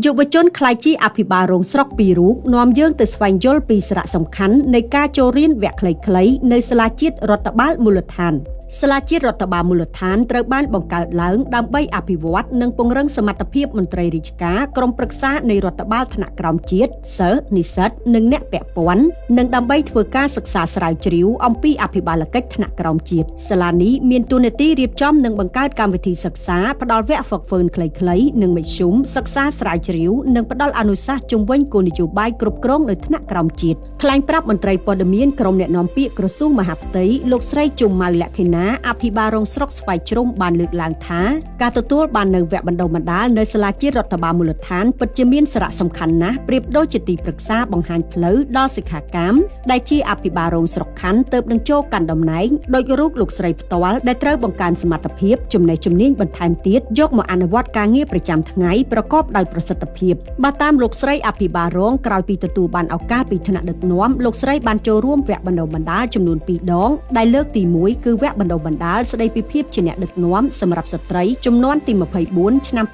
យុវជនក្លាយជាអភិបាលរងស្រុកពីររូបនាំយើងទៅស្វែងយល់ពីសារៈសំខាន់នៃការចូលរៀនវគ្គខ្លីៗនៅសាលាជាតិរដ្ឋបាលមូលដ្ឋាន។ សាលាជាតិរដ្ឋបាលមូលដ្ឋានត្រូវបានបង្កើតឡើងដើម្បីអភិវឌ្ឍនិងពង្រឹងសមត្ថភាពមន្ត្រីរាជការក្រុមប្រឹក្សានៃរដ្ឋបាលថ្នាក់ក្រោមជាតិសិស្សនិស្សិតនិងអ្នកពាក់ព័ន្ធនិងដើម្បីធ្វើការសិក្សាស្រាវជ្រាវអំពីអភិបាលកិច្ចថ្នាក់ក្រោមជាតិ។សាលានេះមានតួនាទីរៀបចំនិងបង្កើតកម្មវិធីសិក្សាផ្ដល់វគ្គហ្វឹកហ្វឺនខ្លីៗនិងមធ្យមសិក្សាស្រាវជ្រាវនិងផ្ដល់អនុសាសន៍ជុំវិញគោលនយោបាយគ្រប់គ្រងនៅថ្នាក់ក្រោមជាតិ។ថ្លែងប្រាប់មន្ត្រីព័ត៌មានក្រុមអ្នកនាំពាក្យក្រសួងមហាផ្ទៃលោកស្រីជុំម៉ៅលក្ខិណាអភិបាលរងស្រុកស្វាយជ្រុំបានលើកឡើងថាការទទួលបាននៅវគ្គបណ្ដុះបណ្ដាលនៅសាលាជាតិរដ្ឋបាលមូលដ្ឋានពិតជាមានសារៈសំខាន់ណាស់ប្រៀបដូចជាទីប្រឹក្សាបង្ហាញផ្លូវដល់សិក្ខាកាមដែលជាអភិបាលរងស្រុកខណ្ឌទៅនឹងចូលកាន់តំណែងដោយរូបលោកស្រីផ្ទាល់ដែលត្រូវបង្កើនសមត្ថភាពចំណេះជំនាញបន្ថែមទៀតយកមកអនុវត្តការងារប្រចាំថ្ងៃប្រកបដោយប្រសិទ្ធភាព។បើតាមលោកស្រីអភិបាលរងក្រោយពីទទួលបានឱកាសពីថ្នាក់ដឹកនាំលោកស្រីបានចូលរួមវគ្គបណ្ដុះបណ្ដាលចំនួន2ដងដែលលើកទី1គឺវគ្គបណ្ដុះបណ្ដាលស្ដីពីភាពជាអ្នកដឹកនាំសម្រាប់ស្ត្រីចំនួនទី24ឆ្នាំ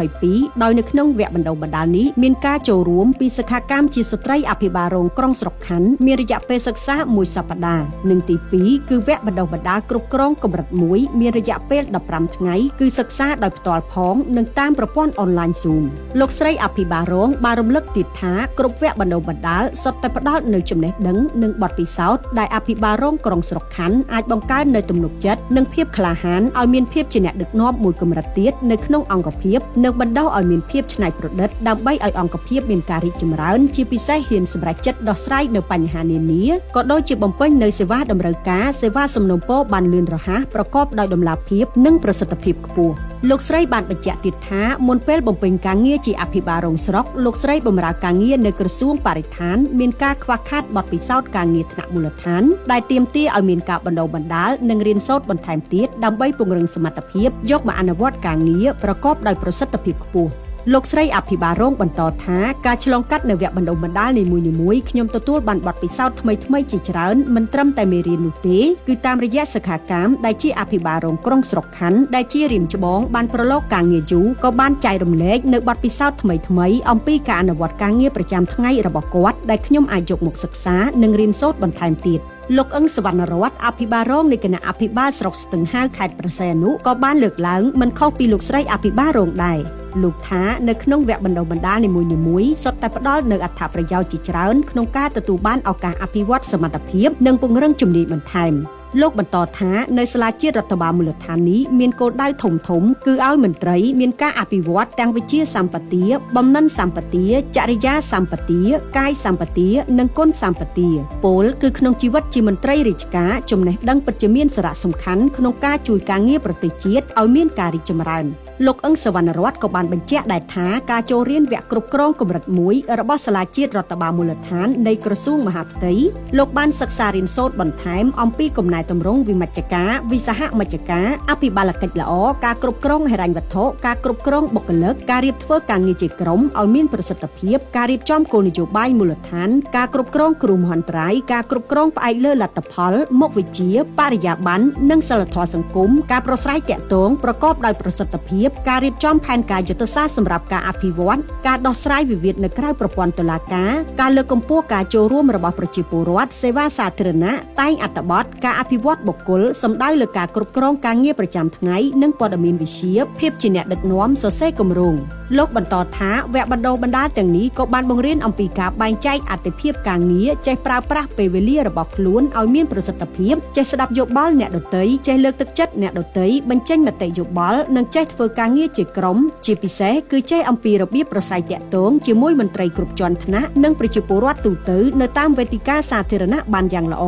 2022ដោយនៅក្នុងវគ្គបណ្ដុះបណ្ដាលនេះមានការចូលរួមពីសិក្ខាកាមជាស្ត្រីអភិបាលរងក្រុងស្រុកខណ្ឌមានរយៈពេលសិក្សាមួយសប្តាហ៍និងទី2គឺវគ្គបណ្ដុះបណ្ដាលគ្រប់គ្រងកម្រិត1មានរយៈពេល15ថ្ងៃគឺសិក្សាដោយផ្ទាល់ផងនិងតាមប្រព័ន្ធអនឡាញ Zoom។ លោកស្រីអភិបាលរងបានរំលឹកទៀតថាគ្រប់វគ្គបណ្ដុះបណ្ដាលសុទ្ធតែផ្ដល់នូវចំណេះដឹងនិងបទពិសោធន៍ដែលអភិបាលរងក្រុងស្រុកខណ្ឌអាចបង្កើននូវទំនុកចិត្តនិងភាពក្លាហានឲ្យមានភាពជាអ្នកដឹកនាំមួយកម្រិតទៀតនៅក្នុងអង្គភាពនិងបណ្ដុះឲ្យមានភាពច្នៃប្រឌិតដើម្បីឲ្យអង្គភាពមានការរីកចម្រើនជាពិសេសហ៊ានសម្រេចចិត្តដោះស្រាយនៅបញ្ហានានាក៏ដូចជាបំពេញនៅសេវាតម្រូវការសេវាសំណូមពរបានលឿនរហ័សប្រកបដោយតម្លាភាពនិងប្រសិទ្ធភាពខ្ពស់។លោកស្រីបានបញ្ជាក់ទៀតថាមុនពេលបំពេញការងារជាអភិបាលរងស្រុកលោកស្រីបម្រើការងារនៅក្រសួងបរិស្ថានមានការខ្វះខាតបទពិសោធន៍ការងារថ្នាក់មូលដ្ឋានដែលទាមទារឲ្យមានការបណ្ដុះបណ្ដាលនិងរៀនសូត្របន្ថែមទៀតដើម្បីពង្រឹងសមត្ថភាពយកមកអនុវត្តការងារប្រកបដោយប្រសិទ្ធភាពខ្ពស់។លោកស្រីអភិបាលរងបន្តថាការឆ្លងកាត់នៅវគ្គបណ្ដុះបណ្ដាលនីមួយៗខ្ញុំទទួលបានបទពិសោធន៍ថ្មីៗជាច្រើនមិនត្រឹមតែមេរៀននោះទេគឺតាមរយៈសិក្ខាកាមដែលជាអភិបាលរងក្រុងស្រុកខណ្ឌដែលជារៀមច្បងបានប្រឡូកការងារយូរក៏បានចែករំលែកនៅបទពិសោធន៍ថ្មីៗអំពីការអនុវត្តការងារប្រចាំថ្ងៃរបស់គាត់ដែលខ្ញុំអាចយកមកសិក្សានិងរៀនសូត្របន្ថែមទៀត។លោកអឹងសវណ្ណរតអភិបាលរងនៃគណៈអភិបាលស្រុកស្ទឹងហាវខេត្តព្រះសីហនុក៏បានលើកឡើងមិនខុសពីលោកស្រីអភិបាលរងដែរលោកថានៅក្នុងវគ្គបណ្ដុះបណ្ដាលនីមួយៗសុទ្ធតែផ្ដល់នូវអត្ថប្រយោជន៍ជាច្រើនក្នុងការទទួលបានឱកាសអភិវឌ្ឍសមត្ថភាពនិងពង្រឹងជំនាញបន្ថែមលោកបន្តថានៅសាលាជាតិរដ្ឋបាលមូលដ្ឋាននេះមានគោលដៅធំធំគឺឲ្យមន្ត្រីមានការអភិវឌ្ឍទាំងវិជ្ជាសម្បទាបំណិនសម្បទាចរិយាសម្បទាកាយសម្បទានិងគុណសម្បទាពោលគឺក្នុងជីវិតជាមន្ត្រីរាជការចំណេះដឹងពិតជាមានសារៈសំខាន់ក្នុងការជួយការងារប្រទេសជាតិឲ្យមានការរីកចម្រើនលោកអឹងសវណ្ណរតក៏បានបញ្ជាក់ដែរថាការចូលរៀនវគ្គគ្រប់គ្រងកម្រិត1របស់សាលាជាតិរដ្ឋបាលមូលដ្ឋាននៃក្រសួងមហាផ្ទៃលោកបានសិក្សារៀនសូត្របន្ថែមអំពីកំណែទម្រង់វិមជ្ឈការវិសហមជ្ឈការអភិបាលកិច្ចល្អការគ្រប់គ្រងហិរញ្ញវត្ថុការគ្រប់គ្រងបុគ្គលិកការរៀបធ្វើការងារជាក្រុមឲ្យមានប្រសិទ្ធភាពការរៀបចំគោលនយោបាយមូលដ្ឋានការគ្រប់គ្រងគ្រោះមហន្តរាយការគ្រប់គ្រងផ្អែកលើលទ្ធផលមុខវិជ្ជាបរិយាបន្ននិងសិលធម៌សង្គមការប្រស្រ័យទាក់ទងប្រកបដោយប្រសិទ្ធភាពការរៀបចំផែនការយុទ្ធសាស្ត្រសម្រាប់ការអភិវឌ្ឍការដោះស្រាយវិវាទនៅក្រៅប្រព័ន្ធតុលាការការលើកកម្ពស់ការចូលរួមរបស់ប្រជាពលរដ្ឋសេវាសាធារណៈតែងអត្ថបទការអភិវឌ្ឍបុគ្គលសម្ដៅលើការគ្រប់គ្រងការងារប្រចាំថ្ងៃនិងព័ត៌មានវិទ្យាភាពជាអ្នកដឹកនាំសរសេរគម្រោងលោកបន្តថាវគ្គបណ្ដុះបណ្ដាលទាំងនេះក៏បានបង្រៀនអំពីការបែងចែកអត្ថិភាពការងារចេះប្រើប្រាស់ពេលវេលារបស់ខ្លួនឲ្យមានប្រសិទ្ធភាពចេះស្ដាប់យោបល់អ្នកដទៃចេះលើកទឹកចិត្តអ្នកដទៃបញ្ចេញមតិយោបល់និងចេះធ្វើការងារជាក្រុមជាពិសេសគឺចេះអំពីរបៀបប្រស្រ័យទាក់ទងជាមួយមន្ត្រីគ្រប់ជាន់ថ្នាក់និងប្រជាពលរដ្ឋទូទៅនៅតាមវេទិកាសាធារណៈបានយ៉ាងល្អ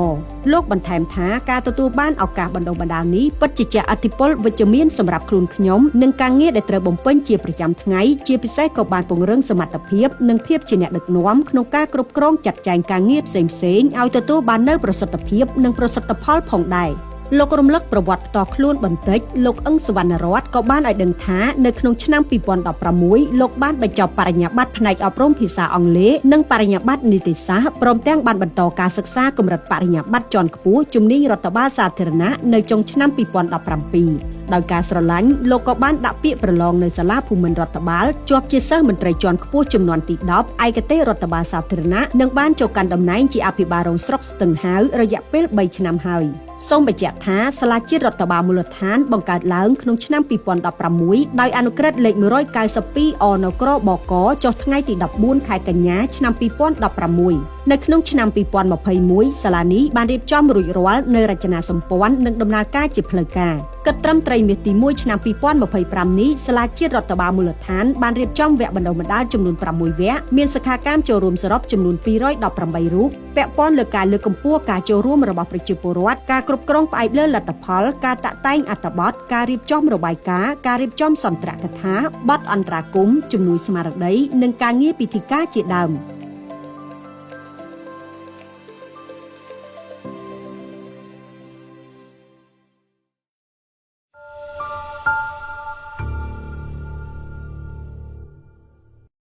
លោកបន្ថែមថាការទទួលបានឱកាសបណ្ដុះបណ្ដាលនេះពិតជាជះឥទ្ធិពលវិជ្ជមានសម្រាប់ខ្លួនខ្ញុំនិងការងារដែលត្រូវបំពេញជាប្រចាំថ្ងៃជាពិសេសក៏បានពង្រឹងសមត្ថភាពនិងភាពជាអ្នកដឹកនាំក្នុងការគ្រប់គ្រងចាត់ចែងការងារផ្សេងៗឲ្យទទួលបាននូវប្រសិទ្ធភាពនិងប្រសិទ្ធផលផងដែរលោករំលឹកប្រវត្តិផ្ទាល់ខ្លួនបន្តិចលោកអឹងសវណ្ណរតក៏បានឲ្យដឹងថានៅក្នុងឆ្នាំ2016លោកបានបញ្ចប់បរិញ្ញាបត្រផ្នែកអប់រំភាសាអង់គ្លេសនិងបរិញ្ញាបត្រនីតិសាស្ត្រព្រមទាំងបានបន្តការសិក្សាកម្រិតបរិញ្ញាបត្រជាន់ខ្ពស់ជំនាញរដ្ឋបាលសាធារណៈនៅចុងឆ្នាំ2017។ ដោយការស្រឡាញ់លោកក៏បានដាក់ពាក្យប្រឡងនៅសាលាភូមិន្ទរដ្ឋបាលជាប់ជាសិស្សមន្ត្រីជាន់ខ្ពស់ជំនាន់ទី10ឯកទេសរដ្ឋបាលសាធារណៈនិងបានចូលកាន់តំណែងជាអភិបាលរងស្រុកស្ទឹងហាវរយៈពេល3ឆ្នាំហើយសូមបញ្ជាក់ថាសាលាជាតិរដ្ឋបាលមូលដ្ឋានបង្កើតឡើងក្នុងឆ្នាំ2016ដោយអនុក្រឹត្យលេខ192អនក្របកចុះថ្ងៃទី14ខែកញ្ញាឆ្នាំ2016នៅក្នុងឆ្នាំ2021សាលានេះបានរៀបចំរួចរាល់នៅរចនាសម្ព័ន្ធនិងដំណើរការជាផ្លូវការគិតត្រឹមត្រីមាសទី1ឆ្នាំ2025នេះសាលាជាតិរដ្ឋបាលមូលដ្ឋានបានរៀបចំវគ្គបណ្ដុះបណ្ដាលចំនួន6វគ្គមានសិក្ខាកាមចូលរួមសរុបចំនួន218រូបពាក់ព័ន្ធលើការលើកកម្ពស់ការចូលរួមរបស់ប្រជាពលរដ្ឋការគ្រប់គ្រងផ្អែកលើលទ្ធផលការតាក់តែងអត្ថបទការរៀបចំរបាយការណ៍ការរៀបចំសន្ទរកថាបទអន្តរាគមន៍ជំនួយស្មារតីនិងការងារពិធីការជាដើម។